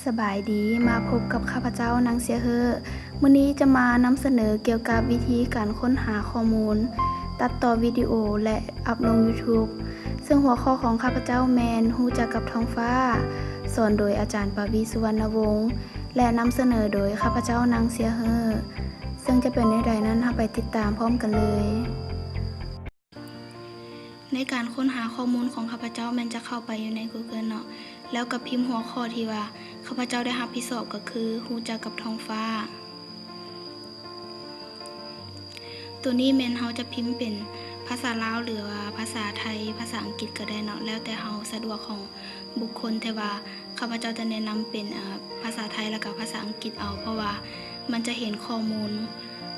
ສະບາຍດີ, ມາພົບກັບຂ້າພະເຈົ້າ ນາງເຊຍເຮີ. ມື້ນີ້ຈະມານຳສະເໜີກ່ຽວກັບວິທີການຄົ້ນຫາຂໍ້ມູນ, ຕັດຕໍ່ວິດີໂອ ແລະ ອັບລົງ YouTube. ເຊິ່ງຫົວຂໍ້ຂອງຂ້າພະເຈົ້າແມ່ນ ຮູ້ຈັກກັບທ້ອງຟ້າ, ສອນໂດຍອາຈານ ປາວີ ສຸວັນນະວົງ ແລະ ນຳສະເໜີໂດຍຂ້າພະເຈົ້າ ນາງເຊຍເຮີ. ເຊິ່ງຈະເປັນແນວໃດນັ້ນ, ເຮົາໄປຕິດຕາມພ້ອມກັນເລີຍ. ໃນການຄົ້ນຫາຂໍ້ມູນຂອງຂ້າພະເຈົ້າແມ່ນຈະເຂົ້າໄປຢູ່ໃນ Google ເນາະ, ແລ້ວກໍພິມຫົວຂໍ້ທີ່ວ່າຂ້າພະເຈົ້າໄດ້ຮັບຜິດຊອບກໍຄື ຮູ້ຈັກກັບທ້ອງຟ້າ. ໂຕນີ້ແມ່ນເຮົາຈະພິມເປັນພາສາລາວ ຫຼືວ່າພາສາໄທ, ພາສາອັງກິດກໍໄດ້ເນາະ, ແລ້ວແຕ່ເຮົາສະດວກຂອງ ບຸກຄົນ, ແຕ່ວ່າຂ້າພະເຈົ້າຈະແນະນຳເປັນ ເອີ ພາສາໄທ ແລ້ວກະພາສາອັງກິດເອົາ, ເພາະວ່າມັນຈະເຫັນຂໍ້ມູນ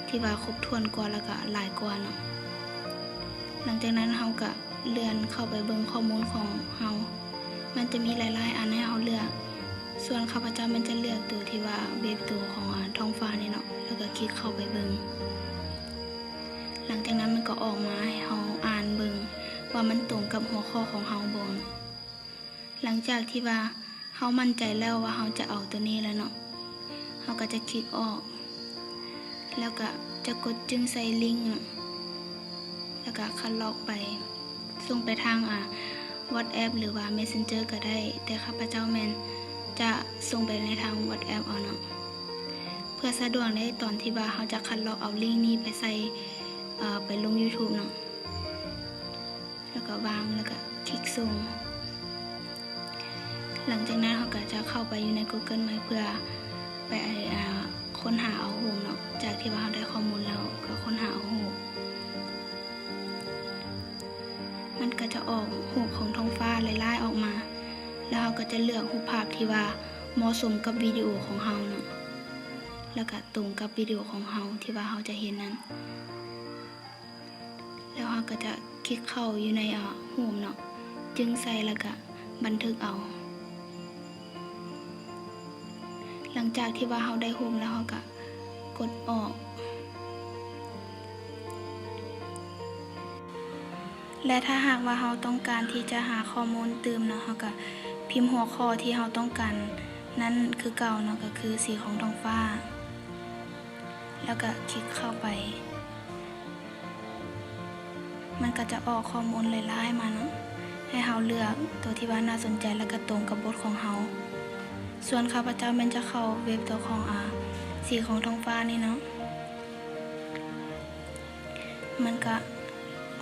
ທີ່ວ່າຄົບຖ້ວນກວ່າ ແລ້ວກະຫຼາຍກວ່າເນາະ. ຫຼັງຈາກນັ້ນເຮົາກະເລື່ອນເຂົ້າໄປເບິ່ງຂໍ້ມູນຂອງເຮົາ, ມັນຈະມີຫຼາຍໆອັນໃຫ້ເຮົາເລືອກ. ສ່ວນຂ້າພະເຈົ້າແມ່ນຈະເລືອກໂຕທີ່ວ່າເວັບໂຕຂອງ ອາ ທ້ອງຟ້ານີ້ເນາະ, ແລ້ວກະຄລິກເຂົ້າໄປເບິ່ງ. ຫຼັງຈາກນັ້ນມັນກໍອອກມາໃຫ້ເຮົາອ່ານເບິ່ງວ່າມັນຕົງກັບຫົວຂໍ້ຂອງເຮົາບໍ່. ຫຼັງຈາກທີ່ວ່າເຮົາໝັ້ນໃຈແລ້ວວ່າເຮົາຈະເອົາໂຕນີ້ແລ້ວເນາະ, ເຮົາກໍຈະຄລິກອອກ ແລ້ວກໍຈະກົດຈຶ່ງໃສ່ລິ້ງເນາະ, ແລ້ວກໍຄັດລອກໄປ ສົ່ງໄປທາງ ອາ WhatsApp ຫຼືວ່າ Messenger ກໍໄດ້, ແຕ່ຂ້າພະເຈົ້າແມ່ນຈະສົ່ງໄປໃນທາງ WhatsApp ເອົາເນາະ, ເພື່ອສະດວກໃນຕອນທີ່ວ່າເຮົາຈະຄັດລອກເອົາລິ້ງນີ້ໄປໃສ່ ເອີ ໄປລົງ YouTube ເນາະ. ແລ້ວກໍວາງ ແລ້ວກໍຄລິກສົ່ງ. ຫຼັງຈາກນັ້ນເຮົາກໍຈະເຂົ້າໄປຢູ່ໃນ Google ໃໝ່ ເພື່ອໄປ ອາ ຄົ້ນຫາເອົາຮູບເນາະ, ຈາກທີ່ວ່າເຮົາໄດ້ຂໍ້ມູນແລ້ວກໍຄົ້ນຫາເອົາຮູບ. ມັນກໍຈະອອກຮູບຂອງທ້ອງຟ້າຫຼາຍໆອອກມາ, ແລ້ວເຮົາກໍຈະເລືອກຮູບພາບທີ່ວ່າເໝາະສົມກັບວິດີໂອຂອງເຮົາເນາະ, ແລ້ວກໍຕົງກັບວິດີໂອຂອງເຮົາທີ່ວ່າເຮົາຈະເຮັດນັ້ນ. ແລ້ວເຮົາກໍຈະຄລິກເຂົ້າຢູ່ໃນ ອາ ຮູບເນາະ, ຈຶ່ງໃສ່ ແລ້ວກະບັນທຶກເອົາ. ຫຼັງຈາກທີ່ວ່າເຮົາໄດ້ຮູບແລ້ວ ເຮົາກະກົດອອກ. ແລະ ຖ້າຫາກວ່າເຮົາຕ້ອງການທີ່ຈະຫາຂໍ້ມູນຕື່ມເນາະ, ເຮົາກະພິມຫົວຂໍ້ທີ່ເຮົາຕ້ອງການນັ້ນຄືເກົ່າເນາະ, ກໍຄືສີຂອງທ້ອງຟ້າ. ແລ້ວກະຄລິກເຂົ້າໄປ, ມັນກະຈະອອກຂໍ້ມູນຫຼາຍໆມາເນາະ, ໃຫ້ເຮົາເລືອກໂຕທີ່ວ່າໜ້າສົນໃຈ ແລ້ວກະຕົງກັບບົດຂອງເຮົາ. ສ່ວນຂ້າພະເຈົ້າແມ່ນຈະເຂົ້າເວັບໂຕຂອງ ອາ ສີຂອງທ້ອງຟ້ານີ້ເນາະ, ມັນກະ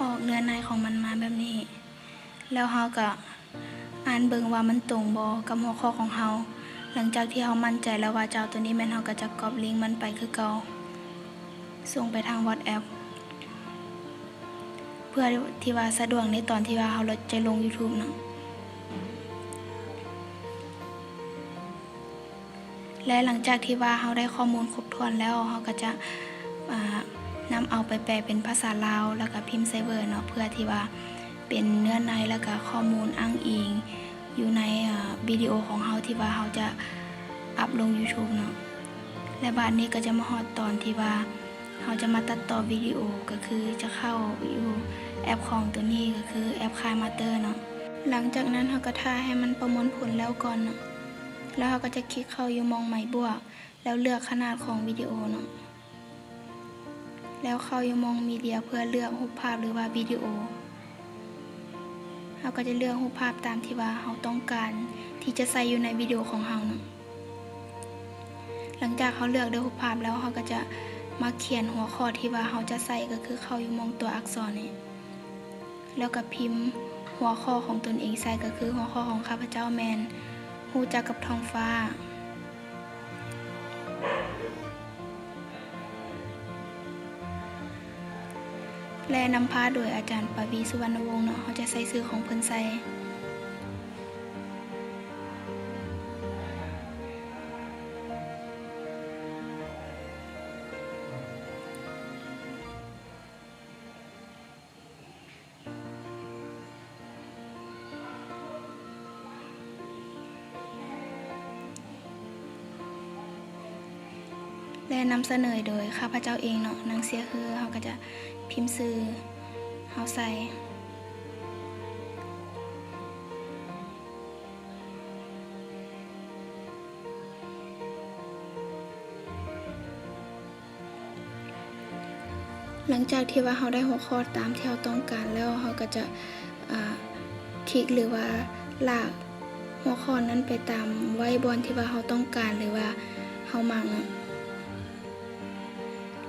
ອອກເນື້ອໃນຂອງມັນມາແບບນີ້. ແລ້ວເຮົາກະອ່ານເບິ່ງວ່າມັນຕົງບໍ່ກັບຫົວຂໍ້ຂອງເຮົາ. ຫຼັງຈາກທີ່ເຮົາໝັ້ນໃຈແລ້ວວ່າຈະເອົາໂຕນີ້ແມ່ນ, ເຮົາກະຈະກັອບລິ້ງມັນໄປຄືເກົ່າ, ສົ່ງໄປທາງ WhatsApp ເພື່ອທີ່ວ່າສະດວກໃນຕອນທີ່ວ່າເຮົາຈະລົງ YouTube ເນາະ. ແລະ ຫຼັງຈາກທີ່ວ່າເຮົາໄດ້ຂໍ້ມູນຄົບຖ້ວນແລ້ວ, ເຮົາກໍຈະ ອ່າ ນຳເອົາໄປແປເປັນພາສາລາວ ແລ້ວກໍພິມໃສ່ Word ເນາະ, ເພື່ອທີ່ວ່າເປັນເນື້ອໃນ ແລ້ວກໍຂໍ້ມູນອ້າງອີງຢູ່ໃນ ເອີ ວິດີໂອຂອງເຮົາທີ່ວ່າເຮົາຈະອັບລົງ YouTube ເນາະ. ແລະ ບາດນີ້ກໍຈະມາຮອດຕອນທີ່ວ່າ ເຮົາຈະມາຕັດຕໍ່ວິດີໂອ ກໍຄືຈະເຂົ້າຢູ່ແອັບຂອງໂຕນີ້ ກໍຄືແອັບ KineMaster ເນາະ. ຫຼັງຈາກນັ້ນເຮົາກໍຖ້າໃຫ້ມັນປະມວນຜົນແລ້ວກ່ອນເນາະ, ແລ້ວເຮົາກໍຈະຄລິກເຂົ້າຢູ່ໝ່ອງໄມ້ບວກ ແລ້ວເລືອກຂະໜາດຂອງວິດີໂອເນາະ, ແລ້ວເຂົ້າຢູ່ໝ່ອງ Media ເພື່ອເລືອກຮູບພາບ ຫຼືວ່າວິດີໂອ. ເຮົາກໍຈະເລືອກຮູບພາບຕາມທີ່ວ່າເຮົາຕ້ອງການທີ່ຈະໃສ່ຢູ່ໃນວິດີໂອຂອງເຮົາເນາະ. ຫຼັງຈາກເຮົາເລືອກໄດ້ຮູບພາບແລ້ວ, ເຮົາກໍຈະມາຂຽນຫົວຂໍ້ທີ່ວ່າເຮົາຈະໃສ່, ກໍຄືເຂົ້າຢູ່ໝ່ອງຕົວອັກສອນນີ້, ແລ້ວກໍພິມຫົວຂໍ້ຂອງຕົນເອງໃສ່, ກໍຄືຫົວຂໍ້ຂອງຂ້າພະເຈົ້າແມ່ນ ຮູ້ຈັກກັບທ້ອງຟ້າ. ແລະ ນຳພາໂດຍອາຈານ ປາວີ ສຸວັນນະວົງ ເນາະ, ເຮົາຈະໃສ່ຊື່ຂອງເພິ່ນໃສ່. ແລະ ນຳສະເໜີໂດຍຂ້າພະເຈົ້າເອງເນາະ, ນາງເຊຍເຮີ. ເຮົາກໍຈະພິມຊື່ເຮົາໃສ່. ຫຼັງຈາກທີ່ວ່າເຮົາໄດ້ຫົວຂໍ້ຕາມທີ່ເຮົາຕ້ອງການແລ້ວ, ເຮົາກໍຈະ ອາ ຄລິກ ຫຼືວ່າລາກຫົວຂໍ້ນັ້ນໄປຕາມໄວ້ບ່ອນທີ່ວ່າເຮົາຕ້ອງການ ຫຼືວ່າເຮົາມັກເນາະ.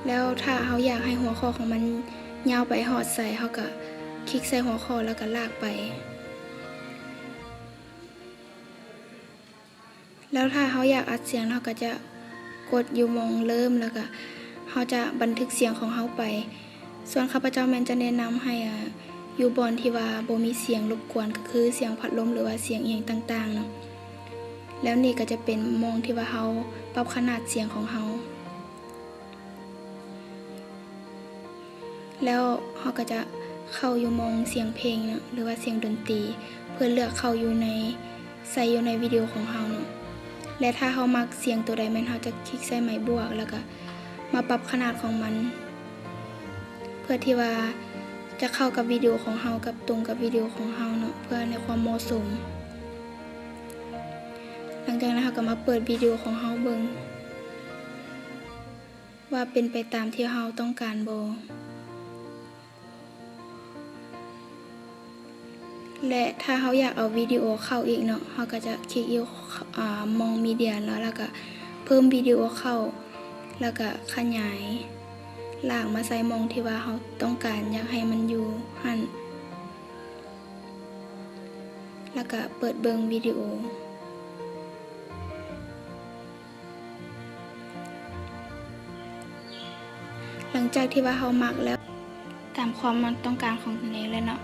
ແລ້ວຖ້າເຮົາຢາກໃຫ້ຫົວຂໍ້ຂອງມັນຍາວໄປຮອດໃສ, ເຮົາກໍຄລິກໃສ່ຫົວຂໍ້ແລ້ວກໍລາກໄປ. ແລ້ວຖ້າເຮົາຢາກອັດສຽງ, ເຮົາກໍຈະກົດຢູ່ໝ່ອງເລີ່ມ ແລ້ວກໍເຮົາຈະບັນທຶກສຽງຂອງເຮົາໄປ. ສ່ວນຂ້າພະເຈົ້າແມ່ນຈະແນະນຳໃຫ້ ອາ ຢູ່ບ່ອນທີ່ວ່າບໍ່ມີສຽງລົບກວນ, ກໍຄືສຽງພັດລົມ ຫຼືວ່າສຽງອີ່ຫຍັງຕ່າງໆເນາະ. ແລ້ວນີ້ກໍຈະເປັນໝ່ອງທີ່ວ່າເຮົາປັບຂະໜາດສຽງຂອງເຮົາ. ແລ້ວເຮົາກໍຈະເຂົ້າຢູ່ໝ່ອງສຽງເພງເນາະ ຫຼືວ່າສຽງດົນຕີ ເພື່ອເລືອກເຂົ້າຢູ່ໃນ ໃສ່ຢູ່ໃນວິດີໂອຂອງເຮົາເນາະ. ແລະ ຖ້າເຮົາມັກສຽງໂຕໃດແມ່ນເຮົາຈະຄລິກໃສ່ໄມ້ບວກ ແລ້ວກໍມາປັບຂະໜາດຂອງມັນ ເພື່ອທີ່ວ່າຈະເຂົ້າກັບວິດີໂອຂອງເຮົາ ກັບ ຕົງກັບວິດີໂອຂອງເຮົາເນາະ ເພື່ອໃນຄວາມເໝາະສົມ. ຫຼັງຈາກນັ້ນເຮົາກໍມາເປີດວິດີໂອຂອງເຮົາເບິ່ງ ວ່າເປັນໄປຕາມທີ່ເຮົາຕ້ອງການບໍ່. ແລະ ຖ້າເຮົາຢາກເອົາວິດີໂອເຂົ້າອີກເນາະ, ເຮົາກໍຈະຄລິກຢູ່ ອາ ໝ່ອງມີເດຍເນາະ ແລ້ວກໍເພີ່ມວິດີໂອເຂົ້າ ແລ້ວກໍຂະຫຍາຍລາກມາໃສ່ໝ່ອງທີ່ວ່າເຮົາຕ້ອງການຢາກໃຫ້ມັນຢູ່ຫັ້ນ. ແລ້ວກະເປີດເບິ່ງວິດີໂອ. ຫຼັງຈາກທີ່ວ່າເຮົາມັກແລ້ວ ຕາມຄວາມມັກຕ້ອງການຂອງຕົນເອງແລ້ວເນາະ,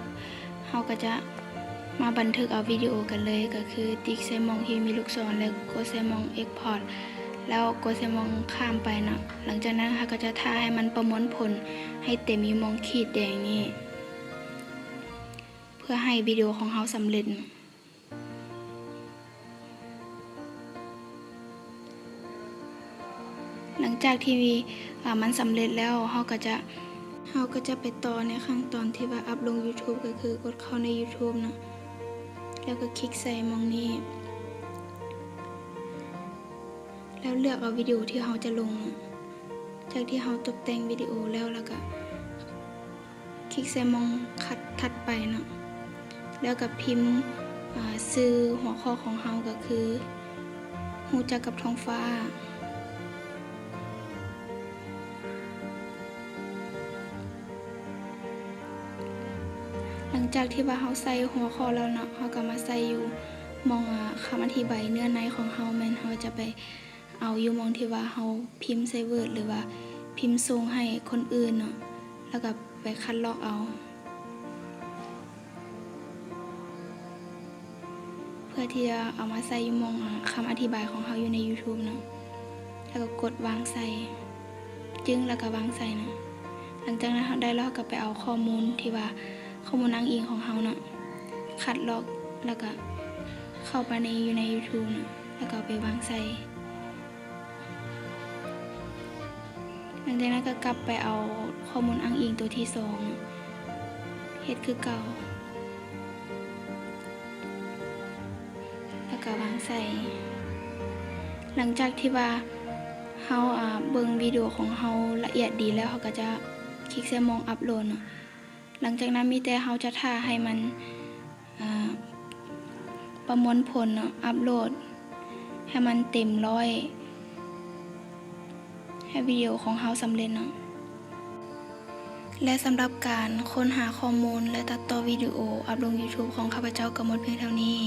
ເຮົາກໍຈະມາບັນທຶກເອົາວິດີໂອກັນເລີຍ, ກໍຄືຕິກໃສ່ໝ່ອງທີ່ມີລູກສອນ ແລ້ວກົດໃສ່ໝ່ອງ Export ແລ້ວກົດໃສ່ໝ່ອງຂ້າມໄປເນາະ. ຫຼັງຈາກນັ້ນເຮົາກໍຈະຖ້າໃຫ້ມັນປະມວນຜົນໃຫ້ເຕັມຢູ່ໝ່ອງຂີດແດງນີ້. ເພື່ອໃຫ້ວິດີໂອຂອງເຮົາສຳເລັດ. ຫຼັງຈາກທີ່ ອາ ມັນສຳເລັດແລ້ວ, ເຮົາກໍຈະ ເຮົາກໍຈະໄປຕໍ່ໃນຂັ້ນຕອນທີ່ວ່າອັບລົງ YouTube ກໍຄືກົດເຂົ້າໃນ YouTube ເນາະ, ແລ້ວກໍຄລິກໃສ່ໝ່ອງນີ້. ແລ້ວເລືອກເອົາວິດີໂອທີ່ເຮົາຈະລົງ. ຈາກທີ່ເຮົາຕົກແຕ່ງວິດີໂອແລ້ວ, ແລ້ວກະຄລິກໃສ່ໝ່ອງຄັດຖັດໄປເນາະ, ແລ້ວກະພິມ ອາ ຊື່ຫົວຂໍ້ຂອງເຮົາ ກະຄື ຮູ້ຈັກກັບທ້ອງຟ້າ. ຫຼັງຈາກທີ່ວ່າເຮົາໃສ່ຫົວຂໍ້ແລ້ວເນາະ, ເຮົາກໍມາໃສ່ຢູ່ໝ່ອງ ອາ ຄຳອະທິບາຍເນື້ອໃນຂອງເຮົາ, ແມ່ນເຮົາຈະໄປເອົາຢູ່ໝ່ອງທີ່ວ່າເຮົາພິມໃສ່ Word ຫຼືວ່າພິມສົ່ງໃຫ້ຄົນອື່ນເນາະ, ແລ້ວກໍໄປຄັດລອກເອົາ ເພື່ອທີ່ຈະເອົາມາໃສ່ຢູ່ໝ່ອງ ອາ ຄຳອະທິບາຍຂອງເຮົາຢູ່ໃນ YouTube ເນາະ, ແລ້ວກໍກົດວາງໃສ່. ຈຶ່ງ ແລ້ວກໍວາງໃສ່ເນາະ. ຫຼັງຈາກນັ້ນເຮົາໄດ້ແລ້ວ ເຮົາກໍໄປເອົາຂໍ້ມູນທີ່ວ່າ ຂໍ້ມູນອ້າງອີງຂອງເຮົາເນາະ, ຄັດລອກ ແລ້ວກໍເຂົ້າໄປໃນ ຢູ່ໃນ YouTube ເນາະ, ແລ້ວກໍເອົາໄປວາງໃສ່. ຫຼັງຈາກນັ້ນກໍກັບໄປເອົາຂໍ້ມູນອ້າງອີງຕົວທີສອງ ເຮັດຄືເກົ່າ. ແລ້ວກໍວາງໃສ່. ຫຼັງຈາກທີ່ວ່າເຮົາ ອາ ເບິ່ງວິດີໂອຂອງເຮົາລະອຽດດີແລ້ວ, ເຮົາກໍຈະຄລິກໃສ່ໝ່ອງອັບໂຫຼດເນາະ. ຫຼັງຈາກນັ້ນມີແຕ່ເຮົາຈະຖ້າໃຫ້ມັນ ອາ ປະມວນຜົນເນາະ, ອັບໂຫຼດໃຫ້ມັນເຕັມຮ້ອຍ ໃຫ້ວິດີໂອຂອງເຮົາສຳເລັດເນາະ. ແລະ ສຳລັບການຄົ້ນຫາຂໍ້ມູນ ແລະ ຕັດຕໍ່ວິດີໂອອັບລົງ YouTube ຂອງຂ້າພະເຈົ້າກໍໝົດພຽງເທົ່ານີ້.